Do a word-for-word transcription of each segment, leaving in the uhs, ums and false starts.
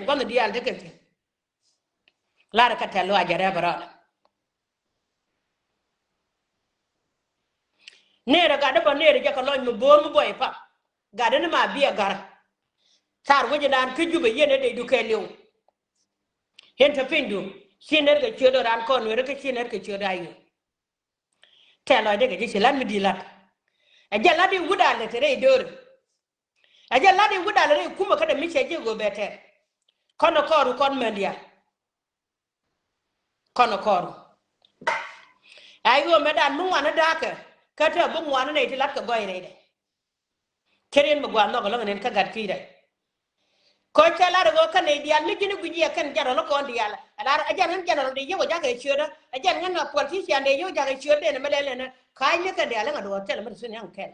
gua̱n diaal tekɛ thi̱n. Lar kɛ tɛ̈th lɔaac jɛ rɛp rɔɔdɛ. Nërɛ gatdä bä nërɛ jɛ kɛ lɔc mi bo̱o̱r mi buɔy pam. Gatdä ni ma biɛ ga̱r. Thar wecdan kä Jubɛ yɛn ɛ dee dukɛ li̱w. Yɛn te pinydu ci nɛr kɛ ciötdä raan kɔn Nuɛri kä ci nɛr kɛ ciötdä Ayod. Tɛ̈th lɔcdɛ kɛ ji̱ ci la̱t mi di̱i̱t la̱t. Ɛ jɛn la̱t i̱ wut a lät rɛy döör. Ɛ jɛn la̱t i̱ wut a lät rɛy kumɛ kädɛ mi cɛ ji̱ ɣöö bɛ tɛr. Kɔn ɛ kɔɔru kɔn mɛn diaal. Kɔn ɛ kɔɔru. Ɛ ɣöö mɛtdan mi ŋuan ni da̱a̱kɛ kä te bi ŋuan ni nɛy ti la̱t kɛ gɔ̱a̱c rɛydɛ. Cä riɛn mi gua̱a̱th nhɔk ɛlɔ̱ŋ ɛn kä gat kui̱dɛ. Kɔ cɛ lar ɛ ɣöö kä nɛy diaal mi ji̱n i̱ guic yɛ kɛn jɛn rɔl kɔn diaal. Ɛ lar ɛ jɛn ɣän jɛn rɔl di yio̱w ɛ jakä ciötdä. Ɛ jɛn ɣän ɛ politician di yio̱w jakä ciötdɛ ni mi lɛl ɛn ɛ ka̱a̱c ni kɛn diaal ɛŋa duɔ̱ɔ̱r thilɛ mi ti sun yaŋ kɛn.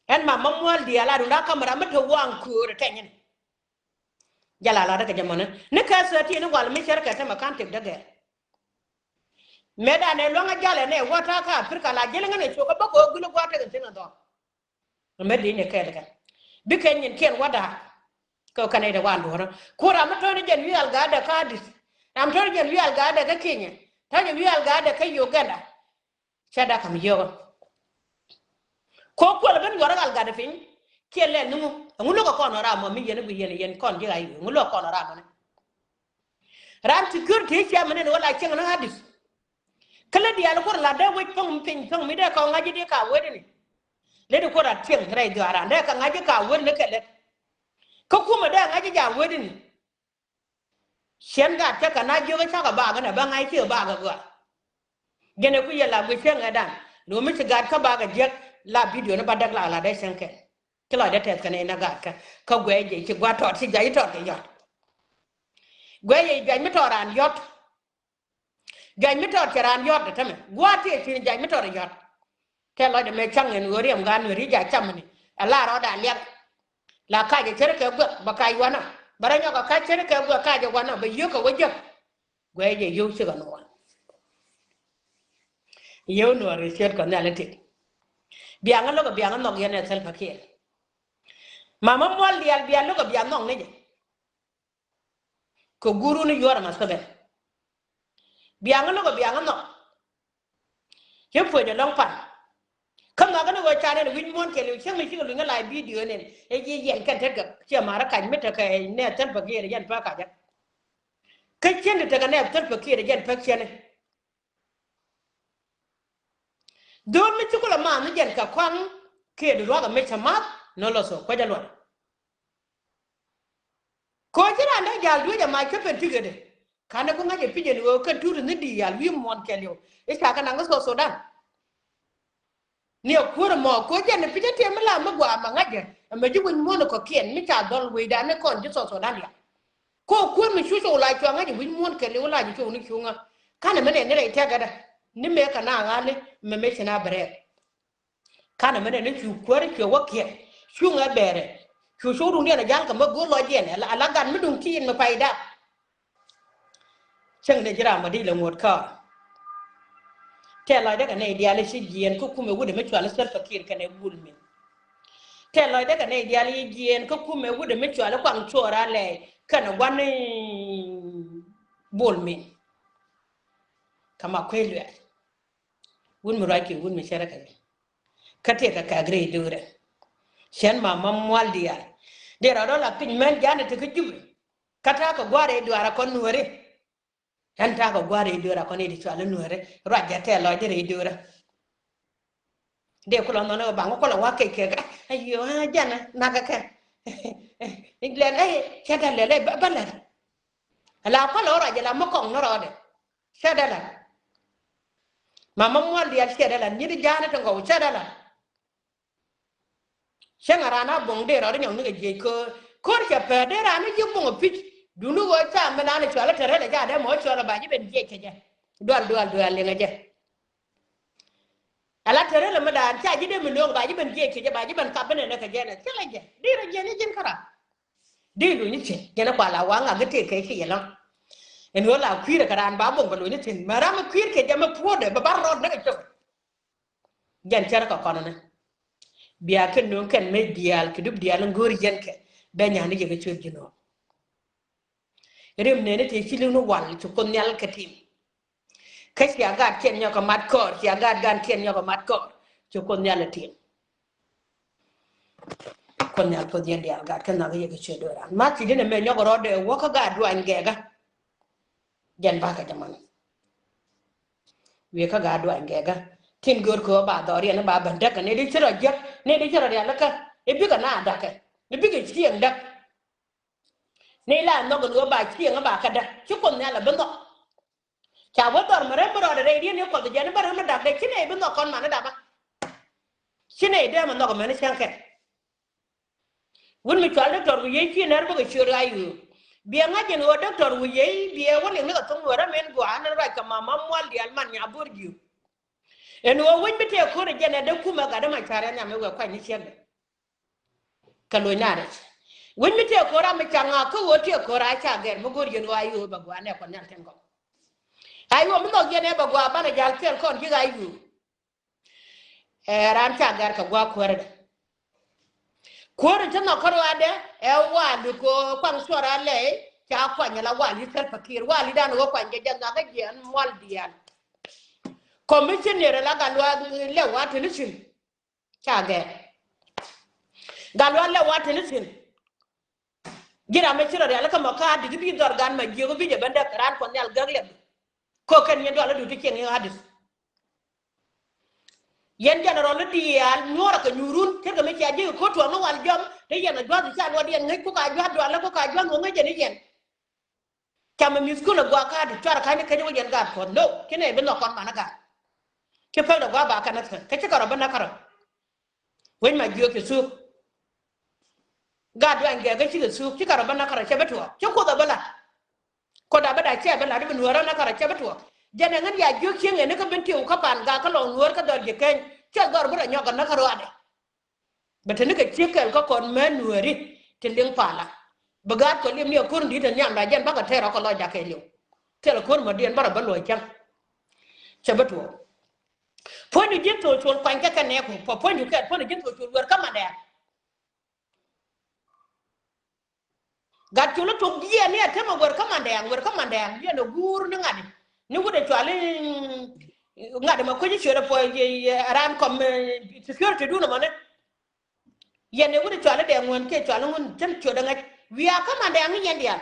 Ɛn ma ma mual diaal a runda kamera mi te waŋ köör ɛ tɛny ɛn. Jal a lat kɛ jɛ mɔnɛ ni kɛ thirteen wal mi cär kɛ te mɛ kan tek dägɛ. Mëë dan ɛ luaŋ a jal ɛ nɛ wä ta̱a̱ kä Africa la jil ŋän ɛ cok kä bä kɛ ɣöö gul ɛ gua̱a̱th tek in thi̱n ɛ dhɔr. Mɛ di nyɛ kɛɛl kɛ bikɛ nyinkiɛn wä da̱a̱k. Kɛ kɛn ɛ dee wan duɔ̱ɔ̱rä ku ram mi tɔ̱ni jɛn wi̱i̱ algaadɛ kä Addis. Ram tɔ̱ni jɛn wi̱i̱ algaadɛ kä Kenya. Tɔ̱ni jɛn wi̱i̱ algaadɛ kä Uganda. Cɛ dak kam yio̱kä. Ko kuɔl ben yuɔr gal gat piny. Kiɛ lɛl ni ŋu ɛŋu lo̱k ɛ kɔn ɔ ram ɔ mi yɛn i̱ gui yɛn yɛn kɔn ji̱ ɣa̱c i̱ gui ɛŋu lo̱k ɛ kɔn ɔ ram ɔni. Ram security i̱ ciɛ mi nɛn wä la cieŋ ni ɣa̱c di̱th. Kä lä diaal kuɔr la dee wec päŋ mi piny päŋ mi dee kɔn ŋa̱c i̱ dee ka wet ini. Lät i̱ kuɔr a cieŋ rɛy dhuaaran dee ka ŋa̱c i̱ ka wet ni kɛ lät. Kä kumɛ dee ŋa̱c i̱ ja wet ini. Ciɛn gat cä kɛ na jiök cakɛ bak ɛn ɛ bä ŋa̱c ci bak ɛ gɔaa. Jɛn ɛ ku yɛ la guic cäŋ ɛ dan lo̱ mi ci gat kä bak ɛ jiäk la bidio ni ba däk la la dee cäŋ kɛ. Ci lɔcdɛ tɛth kɛn ɛ na gat kä kä guɛc jɛ ci gua̱t tɔt ci juac tɔt kɛ yɔt. Guɛc jɛ juac mi tɔt raan yɔt. Juac mi tɔt cɛ raan yɔt ɛ tämɛ gua̱a̱t tëë thi̱n juac mi tɔt ɛ yɔt. Kɛ lɔcdɛ mëë caŋ ɛn ɣöö riɛm gaat Nuɛri ja̱ cam ɛni ɛ la rɔɔdan liak. La kac ɛ cär kɛ guɛk bɛ kac wanɔ bɛ rɔ nyɔk ɛ kac cär kɛ guɛk kac ɛ wanɔ bɛ yio̱k kɛ wä jiäk. Guɛc jɛ yio̱w cikɛ nuɔɔr. Yio̱w nuɔɔr ɛ ciöt kɛ nhial i̱ tit. Biaŋä lo̱kɛ biaŋä nhɔk yɛn ɛ Salva Kiir. Mama muɔl diaal bia lo̱kɛ bia nhɔk ni jɛ. Kɛ guru ni yuɔr ma thibɛn. Biaŋä lo̱kɛ biaŋä nhɔk. Cä puɔ̱c ɛlɔ̱ŋ pan. Kä nhɔakä ni ɣöö ca nɛn wi̱c muɔ̱ɔ̱n kɛɛliw cäŋ ni cikɛ luny ŋä la bidio nɛn ɛ ji̱ yɛn kɛn tekɛ ciɛ ma̱rä kac mi tekɛ nɛ Salva Kiir jɛn pä kacä. Kä cien ti tekɛ nɛ Salva Kiir jɛn pä ciɛni. Dho̱o̱l mi ci kulɛ ma̱a̱n ni jɛn kɛ kɔaŋ kiɛ di ruakä mi cä ma̱th ni lɔ thok kuecä luɔt. Koci raan dee jal duec a mac kä pen ti̱kɛ de. Kanɛ bi ŋa̱c ɛ pi̱c ɛn ɣöö kɛn tuut ni diaal wi̱i̱ muɔ̱ɔ̱n kɛɛliw i̱ ca kɛ naŋ kä South Sudan. Ni ɛ kuäär ɛmɔ koci ɛn ɛ pi̱c ɛ tiɛm mi la mi gua̱a̱ mɛ ŋa̱c ɛ mɛ ji̱ wi̱c muɔ̱ɔ̱n ɛ kɔ̱kiɛn mi ca dhɔl wecdan ni kɔn ji̱ South Sudan diaal. Ko kuäär mi cu cɔw la cua ŋa̱c ɛ wi̱c muɔ̱ɔ̱n kɛɛliw la ji̱ cɔw ni cuŋä. Kanɛ mi nɛ ni rɛy tɛkɛ dä ni mëë kɛ na ɣa̱li mɛ mëë ci na bɛ rɛɛk. Kanɛ mɛnɛ ni cu kuäär cuɛ wä kiɛt cu ŋɛ bɛɛrɛ. Cu cok duŋdiɛn a ja̱l kɛ mä go̱o̱r lɔcdiɛn ala gat mi duŋ ti̱i̱n mi pay dap. Cäŋ ni ji̱ ram bä dee lɛ ŋuɔ̱t kä. Tɛth lɔcdɛ kɛ nɛy diaal i̱ ci jiɛɛn kä kumɛ wut ɛmɛ cual i̱ Salva Kiir kɛnɛ Bol Mel. Tɛth lɔcdɛ kɛ nɛy diaal i̱ jiɛɛn kä kumɛ wut ɛmɛ cual i̱ Kuaŋ Cuɔɔr Alɛy kɛnɛ gua̱n i̱ Bol Mel. Kä ma kuec luɛɛr. Wut mi ruac kiɛ wut mi cärä kɛ. Kä tëëkɛ kɛ gri duurɛ. Cɛn ma ma mual diaal. Dee rɔ dɔl a piny mɛn janɛ ti kä Jubɛ. Kä ta̱a̱ kɛ gua̱a̱r rɛy duaar a kɔn Nuääri. Ɛn ta̱a̱ kɛ gua̱a̱r rɛy duaar a kɔn i̱ di cual i̱ Nuääri ruac jɛ tɛth lɔcdɛ rɛy duaarä. Dee kulɔ nhɔn ɛ baŋ kulɔ wa̱a̱ kec kɛ kɛ ayo ɛ janɛ nakä kɛ. Lɛl ɛ cɛ dee lɛl ɛ bä lɛl. Ala kulɔ ruac jɛ la mi kɔŋ ni rɔɔdɛ. Cɛ dee la. Mama mual diaal cɛ dee la, nit ja̱a̱n ti ŋɔw cɛ dee la. Cäŋ a raan a boŋ dee rɔɔd inyɔŋ ni kɛ jiɛc köör. Köör cɛ pɛr dee raan i̱ ji̱ boŋ a pi̱c. Duŋni ɣöö ca mi naan i̱ cual i̱ te rɛl ɛ ca dee mɔ cual ɛ ba ji̱ ben jiɛc kɛ jɛ. Dual dual dual liŋ ɛ jɛ. Ala te rɛl ɛ mi daan ca ji̱ dee mi lo̱o̱ŋ ba ji̱ ben jiɛc kɛ jɛ ba ji̱ ben kap ben ɛn ɛ kɛ jɛ nɛ thilɛ jɛ. Dee rɔ jiɛn i̱ ji̱n kära. Dee luny ni thi̱n jɛn ɛ kual a waŋ ŋak i̱ tëëk kɛ i̱ ci yɛ lɔ̱ŋ. Ɛn ɣöö la kui̱rɛ kɛ raan ba boŋ kɛ luny ni thi̱n mɛ ram mi kui̱r kɛ jɛ mi puɔ̱ɔ̱dɛ bɛ bar rɔɔd näk ɛ cop. Jɛn cärä kɛ kɔn ɛnɛ. Bia kɛ nööŋ kɛn mëë diaal kɛ dup diaal in go̱o̱r yɛn kɛ. Bɛ nyan ni jɛ kɛ ciöt ji̱ nɔ. Rim neni ti ci li̱w ni wal ci Kuoth Nhial kɛ tim. Kä cia gaat kiɛn nyɔk kɛ mat kɔɔr, cia gaat gan kiɛn nyɔk kɛ mat kɔɔr, ci Kuoth Nhial ɛ tim. Kuoth Nhial puɔth yɛn diaal gaat kä nhɔk yɛ kɛ ciöt dueran. Ma ci di̱n ɛmɛ nyɔk rɔɔdɛ wä kä gaat duany gɛɛkä. Jɛn bakɛ jɛ man. Wi̱i̱ kä gaat duany gɛɛkä. Tin göör kɛ ɣöö ba dhɔriɛn ba ben däkä ni di ci rɔ jiäk ni di ci rɔ rialikä. I̱ bikɛ na dakä. I̱ bikɛ cieŋ däk. Ni la nhɔk in ɣöö ba cieŋ ba kä däk ci Kuoth Nhial a bi nhɔk. Ca wä dhɔr mi rɛm bi rɔɔdɛ rɛy diɛn i̱ Kuɔth jɛn i̱ bä rɛm mi dak dee ci nɛy bi nhɔk kɔn man i̱ dapa. Ci nɛy dee mi nhɔk mɛn i̱ cäŋ kɛ. Wun mi cual Doctor Wi̱i̱ Yey ci nɛr bä kɛ ciöt ɣa̱c ɣöö biɛ ŋa̱c in ɣöö Doctor Wi̱i̱ Yey biɛ wä liŋ ni kɛ thoŋ nuɔ̱ɔ̱rä min gua̱a̱ ni ruac kɛ mama mual diaal man nya bo̱r jiök. Ɛn ɣöö wec mi tëë ko̱r ɛ jɛn ɛ dee kumɛ gat dee ma ca̱r ɛ nhiam ɛ wek kuany ni ciekdɛ. Kɛ lo̱c na rɛc wec mi tëë ko̱r ram mi ca ŋa̱a̱k kä ɣöö tëë ko̱r a ca gɛr mi go̱r yɛn ɣöö a yio̱o̱ bɛ gua̱a̱ nɛ kɔn nhial tɛn kɔn. A yio̱o̱ mi nhɔk yɛn ɛ bɛ gua̱a̱ banɛ jal kɛɛl kɔn ji̱ a yio̱o̱. Ɛ ran ca gɛr kɛ gua̱a̱ kuäärädɛ. Kuäär in te nhɔk kä ruaadɛ ɛ wali ko kuaŋ cuɔr a lɛy ca kuany ala wali Salva Kiir wali dan wä kuany jɛ jɛ nhɔk kä jiɛn mual diaal. Commissioner la Gatluak lɛ wa tini cin. Ca gɛr. Gatluak lɛ wa tini cin. Ji̱ ram mi ci rɔ rial kä mɔ ka di bi dhɔr gan ma jiök bi jɛ ben däk ran Kuɔth Nhial gäk lɛp. Ko kɛn nyin dual du ti cieŋ i̱ Adis. Yɛn general i̱ diaal nyuɔrɛ kɛ nyuurun ce̱tkɛ mi cia ji̱ ko̱ tuɔɔk ni wal jɔm te yɛn a juath i̱ ca luɔt yɛn ŋäc kuk a juath dual kuk a juath ŋuɔ̱ ŋäc jɛn i̱ yɛn. Camɛ mi̱th kun a guak ka di cuarɛ ka̱ny i̱ kecä wä yɛn gaat Kuɔth no ci nɛ bi nhɔk kɔn man i̱ gaat. Ci pek dɛ guak ba kɛn i̱ kä ci kɛ rɔ bi näk kärɔ. Wec ma jiök ci thuuk. Gat duany gɛɛkä cikɛ thuuk cikɛ rɔ bä näk kärɔ cɛ bi tuɔɔk ci Kuoth a bä lat. Kuoth a bä da cɛ bi lat i̱ bi nuäärä näk kärɔ cɛ bi tuɔɔk. Jɛn ɛ ŋän ya jiök cieŋ ɛn i̱ kä ben tiw kä pan gakä lɔŋ nuäär kä dhɔl ji̱ keny cɛ dhɔr bi rɔ nyɔk kɛ näk kärɔ adɛ. Bɛ te ni kɛ ciek kɛl kä kɔn mɛ nuääri ti liŋ pala. Bi gaat kɔ liɛm ni ɛ ko̱r in di̱t ɛ nhiam da jɛn bakɛ tɛɛr ɔ kɛ lɔc jakɛ liw. Thilɛ ko̱r mɔ diɛn bä rɔ bä luɔc cäŋ. Cɛ bi tuɔɔk. Puɔ̱nydu ji̱n thok col kuany kɛ kɛ nɛɛku pɔ puɔ̱nydu kɛɛl puɔ̱nydu ji̱n thok col wër kä mandɛɛŋ. Gat col i̱ tok jiɛɛn ni a temɛ wër kä mandɛɛŋ wër kä mandɛɛŋ jiɛɛn a guur ni ŋa̱t ni wut a cual i̱ ŋa̱t mɛ kuec i̱ ciöt a puɔ̱ ran kɔm security dun ɛmɔni. Yɛn a wut a cual i̱ dɛɛŋ ŋuän kiɛ cual i̱ ŋun cän ciöt a ŋäc wiaa kä mandɛɛŋ i̱ yɛn diaal.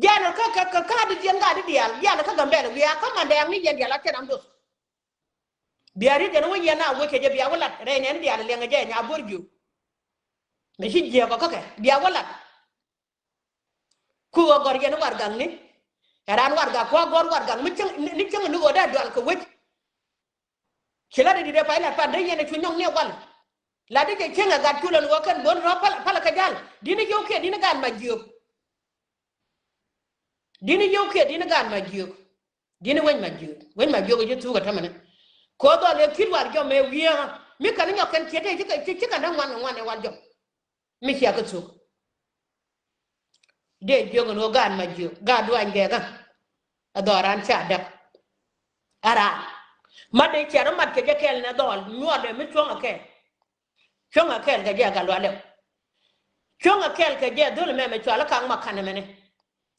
Jiɛn kä kä kä kä di jiɛn gat di diaal jiɛn kä Gambɛl wiaa kä mandɛɛŋ ni yɛn diaal a cɛ ram doth. Bia riet jɛn wä yɛn a wä cɛ jɛ bia wä lat rɛy nɛn diaal liɛŋ jɛ nya bo̱r jiök. Mi ci jiɛk ɔ kä kɛ bia wä lat. Ku ɣä gɔr yɛn warɛgakni. Ɛ ran warɛgak ku a gɔr warɛgak mi cäŋ ni cäŋ ni ɣöö dee dual kɛ wec. Ci lat i̱ di̱t ɛ pay lat pan dee yɛn ɛ cu nyɔŋ ni ɛ wal. Lat i̱ jɛ cieŋ ɛ gat culɛ ni ɣöö kɛn bo̱n rɔ̱ pal pal kɛ jal di̱n i̱ yio̱w kiɛ di̱n i̱ gaat ma jiök. Di̱n i̱ yio̱w kiɛ di̱n i̱ gaat ma jiök. Di̱n i̱ wec ma jiök wec ma jiök i̱ ci thuuk ɛ tämɛni. Ko̱ dhɔl ɛ ki̱t war jɔm ɛ wi̱i̱ ɣä mi kɛn i̱ nyɔk kɛn ciet ɛ ci kɛn dee ŋuan kɛ ŋuan ɛ wal jɔm. Mi cia kä thuk. Dee jiök ɛn ɣöö gaat ma jiök gaat duany gɛɛkä. Ɛ dhɔran ca däk. Ɛ raan ma dee cia rɔ mat kɛ jɛ kɛɛl nɛ dhɔl nyuɔɔdɛ mi cuɔ̱ŋ ɛ kɛɛl. Cuɔ̱ŋ ɛ kɛɛl kɛ jɛ gat lualɛ. Cuɔ̱ŋ ɛ kɛɛl kɛ jɛ dhöl mɛmɛ cual i̱ kaŋ ma kanɛ mɛnɛ.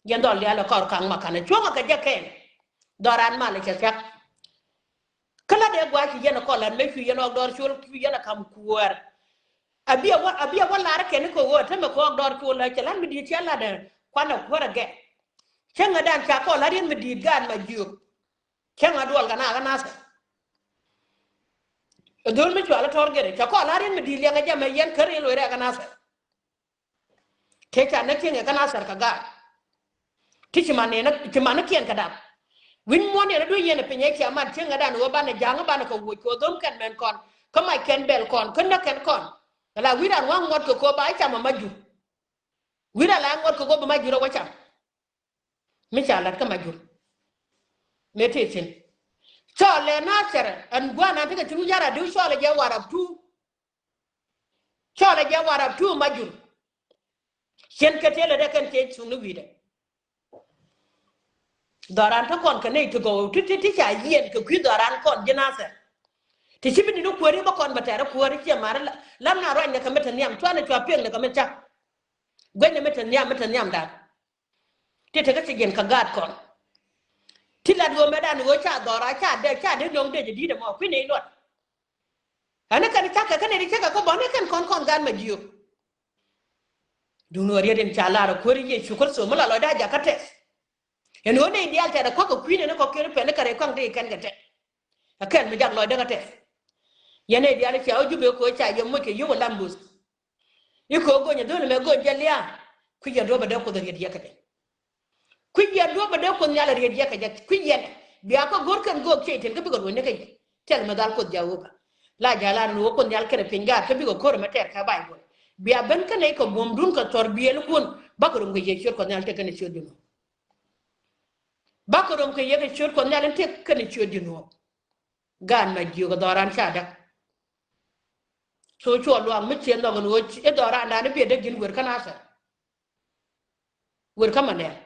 Yɛn dhɔl diaal ɛ kɔr kaŋ ma kanɛ cuɔ̱ŋ ɛ kɛ jɛ kɛɛl. Dhɔran mal ɛ cɛ thiak. Kä la dee gua̱a̱c ci yɛn ɛ kɔn lat mëë cu yɛn ɣɔk dɔɔr col cu yɛn ɛ ka̱m kuäär. A biɛ wä a biɛ wä lar kɛn kɛ ɣöö tämɛ kɛ ɣɔk dɔɔr col la cɛ lat mi di̱i̱t cɛ lat ɛ kuanɛ kuäär ɛ gɛk. Cäŋɛ dan ca kɔn lat yɛn mi di̱i̱t gaat ma jiök. Cäŋɛ duɔl kɛ na kä nathɛ. Ɛ dho̱l mi cual ɛ tɔr gɛrɛ ca kɔn lat yɛn mi di̱i̱t liɛŋɛ jɛ mɛ yɛn kä ril wee rɛ kä nathɛ. Tëë ca näk cieŋ ɛ kä Nathɛr kɛ gaat. Ti ci man nɛn ci man ni kiɛn kɛ dap. Wi̱ny muɔ̱n yɛn ɛ duee yɛn ɛ piny ɛ cia mat cieŋ ɛ dan ɣöö banɛ ja̱a̱ŋ ɛ banɛ kɛ wuɔc kɛ ɣöö dho̱m kɛn mɛn kɔn kä mac kɛn bɛl kɔn kä näk kɛn kɔn. Ala wi̱i̱ ran wa̱ŋ ŋuɔ̱t kɛ kɛ ɣöö ba ɛ cam ɛ mac jur. Wi̱i̱ ran la ŋuɔ̱t kɛ kɛ ɣöö bi mac jur ɛ wä cam. Mi ca la̱t kä mac jur. Mëë tëë thi̱n. Cɔɔl ɛ Nathɛr ɛn gua̱a̱r nan tekɛ thi̱n wi̱c ya̱r a diw cɔɔl ɛ jɛ war a ptuu. Cɔl ɛ jɛ warap tuum a jur. Cien kä tiɛlɛ dee kɛn cɛ cuŋ ni wi̱i̱dɛ. Dhɔran ti kɔn kɛ nɛy ti gɔw ti ti ti ca yiɛn kɛ kui̱ dhɔran kɔn ji̱ Nathɛr. Ti ci bi ni ni kuäär i̱ bä kɔn bä tɛɛr i̱ kuäär i̱ ciɛ ma̱a̱r i̱ la, lam na ruacnɛ kɛ mi te nhiam, cuanɛ cua piɛŋnɛ kɛ mi cak. Guecnɛ mi te nhiam, mi te nhiam dan. Ti te kä ci jiɛn kä gaat kɔn. Ti lat ɣöö mɛ dan ɣöö ca dhɔra, ca dee, ca dee nöŋ dee jɛ di̱t ɛmɔ, kui̱ nɛy luɔt. Ɛn ni kɛn cakɛ, kɛn ni cakɛ kä bɔ̱n ni kɛn kɔn kɔn gaat ma jiök. Duŋni ɣöö riet in ca lar ɛ kuäär i̱ Yecu Kritho mi la lɔcdä a jakä tɛth. Ɛn ɣöö nɛy diaal tɛth ɛ kua̱k kɛ kui̱ nɛn kɔ̱kiɛn pɛn ni kɛ rɛy kɔaŋ ti kɛn kɛ tɛth. Ɛ kɛl mi jak lɔcdä kä tɛth. Yɛn nɛy diaal cia wä Jubɛ ko̱ ca yɛ moc kɛ yio̱w ɛ lam buth. I̱ ko̱ go̱ny ɛ dho̱l mɛ go̱ny jɛ lia̱a̱. Kui̱ yɛn duɔ̱ɔ̱p bɛ dee Kuoth riet yɛ kɛ jɛ. Kui̱ yɛn duɔ̱ɔ̱p bɛ dee Kuoth Nhial riet yɛ kɛ jɛ. Kui̱ yɛn bia kä go̱r kɛn go̱o̱k Cɛytan kä bikɛ ruɔ̱cni kä jɛ. Tɛl mi dhal Kuoth Jehova. La ja̱ la ni wä Kuoth Nhial kɛnɛ piny gaat kä bikɛ ko̱r mɛ tɛɛr kä Baibol. Bia ben kä nɛy kɛ buɔ̱mdun kɛ thɔr biëël kuɔn. Bakɛ rom kɛ yɛ ciöt Kuɔth Nhial tëk kɛnɛ ciöt ji̱ nuɔ̱ɔ̱p. Bakɛ rom kɛ yɛ kɛ ciöt Kuɔth Nhial in tëk kɛnɛ ciöt ji̱ nuɔ̱ɔ̱p. Gaat ma jiök ɛ dhɔran ca däk. So cuɔ luaak mi ciɛ nhɔk ni ɣöö i̱ dhɔrandan i̱ biɛ däk ji̱n wer kä Nathɛr. Wer kä Mandɛɛŋ.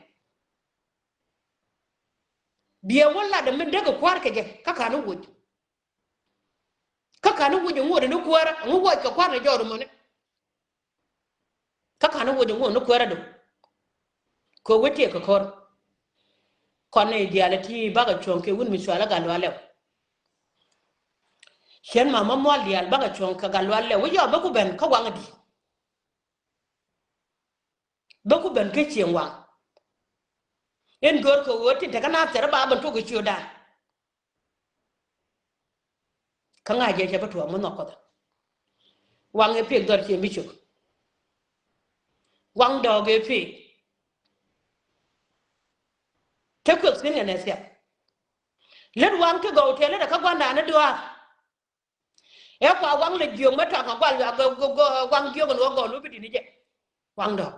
Biɛ wä lat mi däk kua̱r kɛ jɛ kä ka̱n i̱ woc. Kä ka̱n i̱ woc i̱ ŋot ni kuäärä, ŋot woc kɛ kua̱r ni jɔɔr mɔni. Kä ka̱n i̱ woc i̱ ŋot ni kuäärä do. Kɛ wec tiɛ kɛ ko̱r. Kɔn ni diaal ti bakɛ cuɔ̱ŋ kɛ wut mi cual i̱ Gatluak Lɛw. Cien ma ma mual diaal bakɛ cuɔ̱ŋ kɛ Gatluak Lɛw. Wi̱c yɔ bä ku ben kä waŋ di. Bä ku ben kä cieŋ waŋ. In gör kɛ ɣöö tin te kä Nathɛr ba ben tuɔk kɛ ciötdan. Kä ŋa̱c jɛ cɛ bä tuɔɔk mi nhɔk Kuɔth. Waŋ ɛ pek dhɔr cieŋ bi cök. Waŋ dɔɔk ɛ pek. Te kueth thi̱n kɛ nɛ thiap. Lät waŋ ti gɔw tëë lät ɛ kä gua̱ndan i̱ duaar. Ɛ kua waŋ lɛ jiök mä tɔ̱a̱ŋ kɛ gual, guaŋ jiök ni wä gɔl wä bi di̱t ni jɛ. Waŋ dɔ̱k.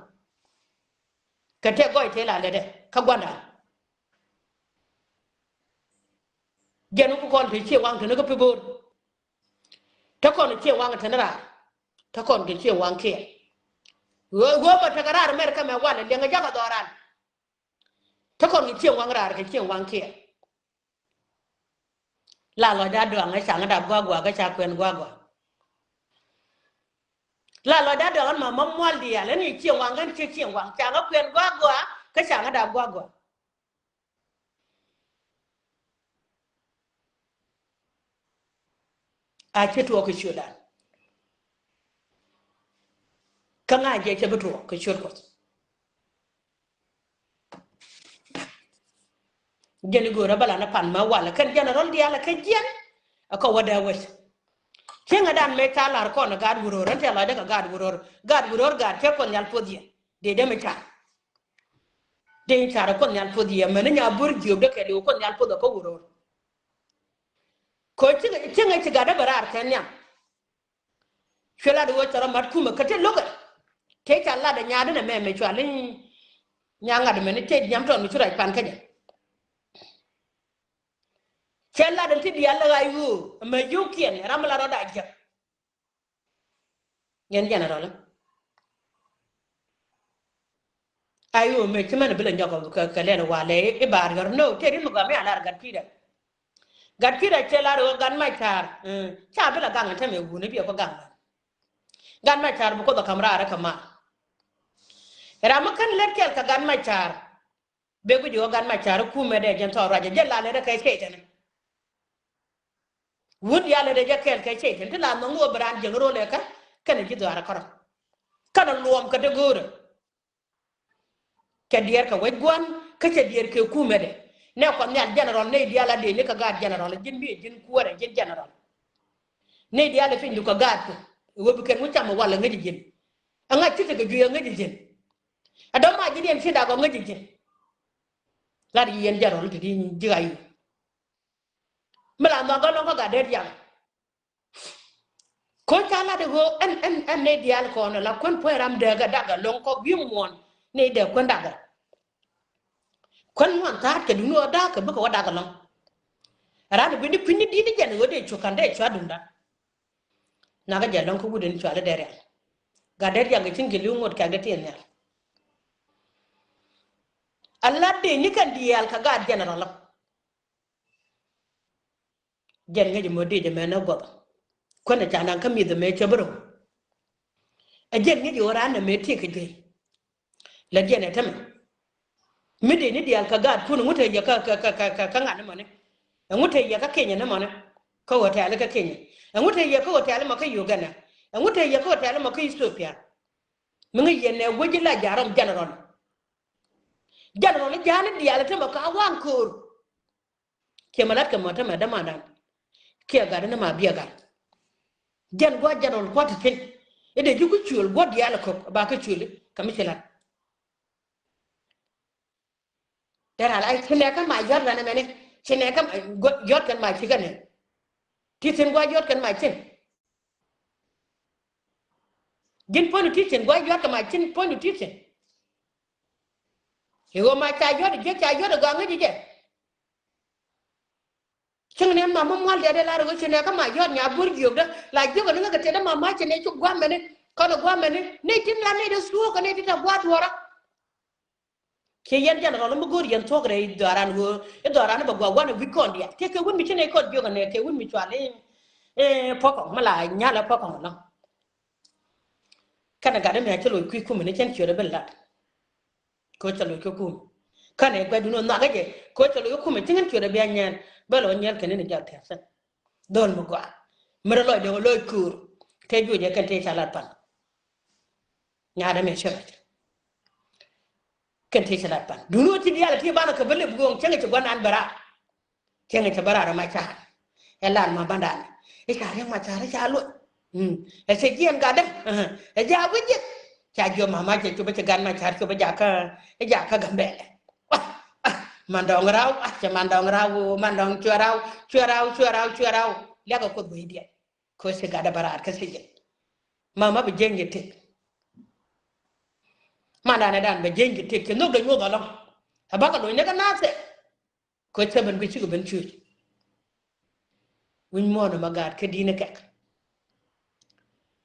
Kɛ tëë gɔy tëë la lätdɛ kä gua̱ndan. Jɛn wä ku kɔn te cieŋ waŋ te ni kä pi bo̱o̱r. Te kɔn cieŋ waŋ te ni raar. Te kɔn kɛ cieŋ waŋ kiɛ. Ɣöö, ɣöö mɔ tekɛ raar mɛr kä mɛ walɛ liɛŋɛ jakä dhɔran. Te kɔn kɛ cieŋ waŋ raar kɛ cieŋ waŋ kiɛ. La lɔcdä dɔaŋ ɛ caŋä dap guagua kä ca kuɛn guagua. La lɔcdä dɔaŋ ɛn ma ma mual diaal ɛn i̱ cieŋ waŋ kɛn ciek cieŋ waŋ caŋä kuɛn guagua kä caŋä dap guagua. A ci tuɔɔk kɛ ciötdan. Kä ŋa̱c jɛ cɛ bi tuɔɔk kɛ ciöt Kuɔth. Jɛn i̱ go̱o̱rä bä lan ɛ pan mä walɛ kɛn general diaal ɛ kɛ jiɛn. Ɛ kɔ wä dee wec. Cieŋɛ dan mëë ca lar kɔn ɛ gaat wuror ɛn tɛ lɔcdɛ kɛ gaat wuror. Gaat wuror gaat cɛ Kuoth Nhial puɔth yɛ. Dee dee mi car. Dee car ɛ Kuoth Nhial puɔth yɛ mɛn ni nya bur jiöp dee kɛ liw Kuoth Nhial puɔth ɛ kä wuror. Kɔ cieŋɛ, cieŋɛ ci gat dee bɛ raar kɛ nhiam. Cuɛ lat i̱ ɣöö cɛ rɔ mat kumɛ kä te lo̱kɛ. Tëë ca lat ɛ nyaatdä nɛ mɛmɛ cual i̱ nyaŋat mɛn i̱ tëë nhiam tɔn mi cu rac pan kä jɛ. Cɛ lat ɛn ti diaal lɛ ɣa̱c ɣöö ɛmɛ yio̱wkiɛn ram mi la rɔɔdɛ a jiäk. Yɛn general. Ay ɣöö mëë ci mɛn bi lɛ nyɔk kɛ, kɛ lɛl walɛ i̱, i̱ baar yɔr. No, tëë ri mi gɔam i̱ a lar gat ki̱i̱dɛ. Gat ki̱i̱dɛ cɛ lar ɣöö gat mac ta̱a̱r. Mm, ca bi la gaŋ ɛn tɛmɛ wuni biɛ kɔ gaŋ gat. Gat mac ta̱a̱r bi Kuoth ɛ ka̱m raar ɛ kɛ maar. Ram mi kän lät kɛl kɛ gat mac ta̱a̱r. Bek wi̱c ɣöö gat mac ta̱a̱r i̱ kumɛ dee jɛn thɔɔr ruacɛ jɛ la lät ɛ kɛ cɛy tɛnɛ. Wun diaal lät ɛ jɛ kɛl kɛ cɛy tɛnɛ ti la nhɔŋ ɣöö bi raan jiäŋ ro̱l ɛ kä kɛnɛ ji̱ dhɔaar ɛ kärɔ̱. Kɛnɛ luɔm kɛ dee go̱o̱rä. Cɛ diɛɛr kɛ wec gua̱n kä cɛ diɛɛr kɛ kumɛdɛ. Nɛ Kuɔth Nhial general nɛy diaal a dee ni kɛ gaat general ji̱n mi ji̱n kuäärɛ ji̱n general. Nɛy diaal ɛ piny du kɛ gaat kɛ ɣöö bi kɛn ŋu cam ɛ wal ɛ ŋäc ji̱n. Ɛ ŋa̱c ci tekɛ juey ɛ ŋäc ji̱n. Ɛ dɔ̱ŋ ma ji̱n yɛn ci dak ɔ ŋäc ji̱n. Lat yi yɛn general ti di ji̱ ɣa̱c yi. Mi la nhɔk kä lɔ̱ŋ kä gat dee diaal. Ko̱ ca lat i̱ ɣöö ɛn, ɛn, ɛn nɛy diaal kɔn ala kuän puɔ̱ny ram dee kɛ dak ɛlɔ̱ŋ kɔk wi̱i̱ muɔ̱ɔ̱n nɛy dee kuän dak ɛ. Kuän ŋuan tha̱a̱t kɛ duŋni ɣöö da̱a̱k kɛ bikɛ wä dak ɛlɔ̱ŋ. Ran i̱ gui̱ni kui̱ni di̱t i̱ jɛn ɣöö dee cuk ka̱n dee cua duŋda. Nakä jɛ ɛlɔ̱ŋ kä wut in cua lɛ dee rial. Gat dee rial kɛ cin kɛ li̱w ŋot kɛk dee tin nhial. Ala dee ni kɛn diaal kɛ gaat general. Jɛn ŋäc mɔ dee jɛ mɛ nä guɔth. Kuänɛ ca naŋ kä mi̱th mɛ cɛ bä rɔw. Ɛ jɛn ŋäc ɣöö raan nɛ mɛ tiek kɛ juey. Lät jɛn ɛ tämɛ. Mi dee ni diaal kä gaatkun, ɛŋu te yɛ kä, kä, kä, kä, kä, kä ŋa̱t ni mɔni? Ɛŋu te yɛ kä Kenya ni mɔni? Kä hotel kä Kenya. Ɛŋu te yɛ kä hotel mɔ kä Uganda? Ɛŋu te yɛ kä hotel mɔ kä Ethiopia? Mi ŋäc yɛn ɛ wec ji̱ la ja̱rɔm general. General ja̱a̱n ni diaal ɛ tämɛ kä a waŋ köör. Kiɛ mɛ lat kɛ mɔ tämɛ dämandan. Kiɛ gat ni ma biɛ gat. Jɛn gua̱c jɛn ɣɔl kua̱t ti thi̱n. I̱ dee ji̱ ku cuël gua̱t diaal ɛ ko̱k ba kä cuël i̱ kɛ mi ci lat. Dee ral ay ci nɛ kä ma yɔt ran ɛmɛni. Ci nɛ kä ma yɔt kɛn ma ci kɛ nɛ. Ti thi̱n gua̱c yɔt kɛn ma thi̱n. Ji̱n puɔ̱ny ti thi̱n gua̱c yɔt kɛ ma thi̱n puɔ̱ny ti thi̱n. I̱ ɣöö ma ca yɔt i̱ ji̱ ca yɔt i̱ gɔaa ŋäc i̱ jɛ. Cieŋ ni ɛn ma mi mual diaal dee lar ɣöö ci nɛ kä ma yɔt nya buɔ̱r jiökdä la jiök ni ŋäk kɛ tëë dee ma ma ci nɛ cuk gua̱a̱mɛni kɔn ɛ gua̱a̱mɛni ni tin la ni dee thuɔ̱ɔ̱k kɛ ni ti tɛ gua̱a̱ duɔ̱ɔ̱rä. Kiɛ yɛn jɛn rɔl mi go̱o̱r yɛn thuɔ̱k rɛy dhɔran ɣöö i̱ dhɔran bɛ gua̱a̱ gua̱n ɛ wi̱c kɔn diaal tëë kɛ wut mi ci nɛ kɔn jiök ɛnɛ kɛ wut mi cual i̱ puɔ̱kɔŋ mi la nyal ɛ puɔ̱kɔŋ ɛlɔ̱ŋ. Kɛnɛ gat ɛmɛ a cä loc kui̱ kumɛ ni cɛn ciöt ɛ bi lat. Kɛ ɣöö cɛ loc kä kumɛ. Kɛnɛ gua̱dun ɣöö nhɔakä jɛ kɛ ɣöö cɛ loc kä kumɛ ci ŋän ciöt ɛ bia nyɛl bä lɔ nyɛl kɛn ni jɔl tɛth thi̱n. Dhɔl mi gɔaa mi rɔ lɔcdɛ ɣöö lɔc köör. Tëë juɔcɛ kɛn tëë ca lat pan. Nyaat ɛmɛ ci rɔc kɛn tëë ca lat pan. Duundɛ ɣöö ti diaal ɛ ti banɛ kɛ bä lip go̱o̱ŋ cäŋ ɛ ci gua̱nan bɛ raar. Cieŋ ɛ cɛ bä raar ma ca̱a̱r. Ɛ lar ma bandan. Ɛ ca riäŋ ma ca̱a̱r ɛ ca luɔt. Ɛ cɛ jiɛn gatdä. Ɛ ja wi̱c ji̱. Ca jiɔ mama cɛ cop ɛ cɛ gat ma ca̱a̱r cop ɛ jakä ɛ jakä Gambɛlɛ. Mandɔŋ raw a cɛ mandɔŋ raw mandɔŋ cuɛ raw cuɛ raw cuɛ raw cuɛ raw. Liakɛ Kuoth guey diɛn. Koci gatdä bä raar kä thiec jɛ. Mama bɛ jiɛn jɛ tëk. Mandan ɛ dan bɛ jiɛn jɛ tëk cɛ nhök dɛ nyuɔth alɔŋ. Ɛ bakɛ lo̱ny ni kä nathɛ. Kɛ ɣöö cä ben guic cikɛ ben cuuc. Wi̱ny muɔ̱ɔ̱n ɛmɛ gaat kä di̱n kɛk.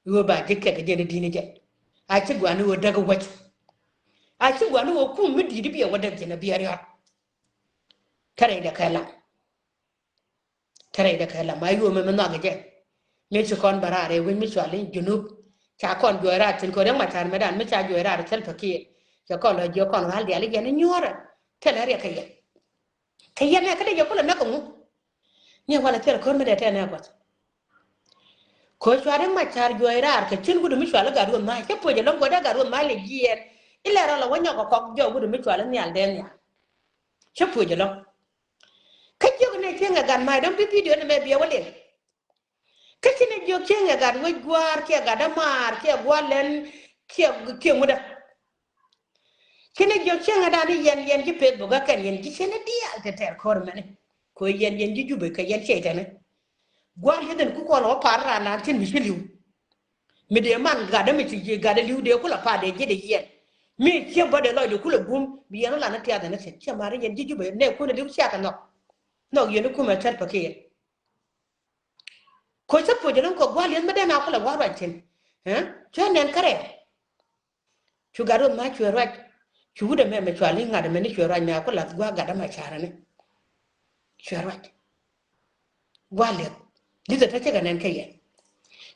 Ɣöö ba ji̱ kɛk jɛn i̱ di̱n jɛ. A ci gua̱a̱n i̱ ɣöö däk i̱ wäc. A ci gua̱a̱n i̱ ɣöö kum mi di̱i̱t i̱ biɛ wä däk jɛn a biɛ riɔ̱r. Kä rɛydɛ kɛ lam. Kä rɛydɛ kɛ lam a ɣöö mɛ mi nhɔak jɛ. Mi ci kɔn bä raar ɛ wi̱ny mi cual i̱ Junub. Ca kɔn juɔc raar thi̱n kɛ riäŋ ma ca̱a̱r mɛ dan mi ca juɔc raar thil pɛ kiɛ. Cɛ kɔn lɔ jiök kɔn ɣa̱l diaal i̱ jɛn i̱ nyuɔ̱ɔ̱rɛ. Thilɛ riɛk kɛ yɛn. Kɛ yɛn ɛ kä dee jɛ kulɛ näk kɛ ŋu. Ni walɛ thil ko̱r mi dee tɛn ɛ gua̱th. Ko̱ cuari ma ca̱r juɔc raar kɛ cin wut mi cual i̱ gat ruɔth ma̱a̱c cä puɔc ɛlɔ̱ŋ guɔdɛ gat ruɔth ma̱a̱c lɛ jiɛɛn. I̱ lɛ rɔl ɛ wä nyɔk kɛ kɔk jɔk wut mi cual i̱ nhial dee nhial. Cä puɔc ɛlɔ̱ŋ. Kä jiök ni cieŋ ɛ gat ma̱a̱c dɔ̱ŋ bi bidio ni mɛ biɛ wä liŋ. Kä ci ni jiök cieŋ ɛ gat wec gua̱a̱r kiɛ gat dämaar kiɛ gua̱a̱r lɛn kiɛ kiɛ ŋutdä. Ci ni jiök cieŋ ɛ dan i̱ yɛn yɛn ji̱ peth buk ɛ kɛn yɛn ji̱ ci ni diaal te tɛr ko̱r mɛni. Ko̱ yɛn yɛn ji̱ Jubɛ kɛ yɛn ciey tɛni. Gua̱a̱r li̱th in ku kɔn ɣä par raan naan thi̱n mi ci li̱w. Mi dee man gat dämi ci ji̱ gat dee li̱w dee kulɛ par dee ji̱ dee yɛn. Mi ciek bä dee lɔc dee kulɛ bum bi yɛn wä lan ni tiath ɛn ni thi̱n ciɛ mar yɛn ji̱ Jubɛ nɛ kun li̱w ciath ɛ nhɔk. Nhɔk yɛn i̱ kumɛ thɛr pɛ kiɛ. Ko̱ cä puɔ̱c ɛlɔ̱ŋ kɛ gua̱a̱r li̱th mi dee na kulɛ gua̱a̱r ruac thi̱n. Cuɛ nɛn kärɛ. Cu gat ruɔth ma cuɛ ruac. Cu wut ɛmɛ mɛ cual i̱ ŋa̱t ɛmɛ ni cuɛ ruac mɛ a ku lath gua̱a̱r gat ɛmɛ ca̱rä ni. Cuɛ ruac. Gua̱a̱r li̱th. Li̱th ɛ tä cä kɛ nɛn kä yɛn.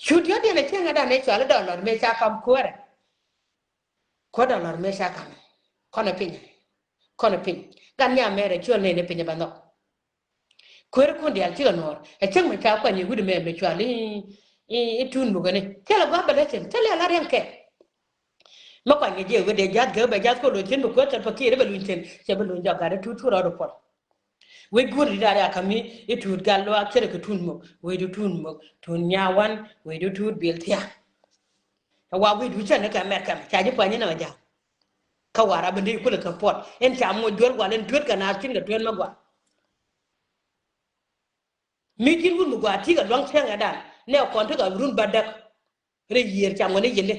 Cu diɔ̱k diɛn ɛ cieŋ ɛ dan ɛ cual i̱ dɔlɔr mɛ ca kam kuäärɛ. Kuäär dɔlɔr mëë ca ka̱n kɔn ɛ piny. Kɔn ɛ piny gan nya mɛrɛ ciöl nɛy ni piny ɛ bɛ nhɔk. Kuäär kun diaal cikɛ nuɔɔr ɛ cäŋ mi ca kuany i̱ wi̱cdɛ mɛ mi cual i̱ i̱ tun mukɛ ni thilɛ gua̱a̱p bɛ lɛ thi̱n thilɛ la riɛŋ kɛ. Mi kuany i̱ jiɛ wi̱cdɛ ja̱th gɛ bɛ ja̱th kɛ lo̱c thi̱n bi kuäär thil pɛ kiɛɛr i̱ bɛ luny thi̱n cɛ bi luny jɔk gat i̱ tut cu rɔɔd i̱ puɔl. Wec guur di daria kami i̱ tuut gal luaak cɛ rɛ kɛ tuut mok wec di tuut mok tuut nyawan wec di tuut bil thia̱a̱. Ɛ wa wec du cɛ ni kɛ mɛr kɛmɛ ca ji̱ puany ni nɛ ja̱a̱. Kä war a bi dee kulɛ kɛ puɔt in ca moc duel wal in tuet kɛ naar cin kɛ tuet mɛ gua̱a̱. Mi ji̱n wut mi gua̱a̱ ti̱i̱ kɛ luaŋ cäŋɛ dan nɛ kɔn ti kɛ run ba däk. Rɛ yiër ca ŋuɔ̱n i̱ yili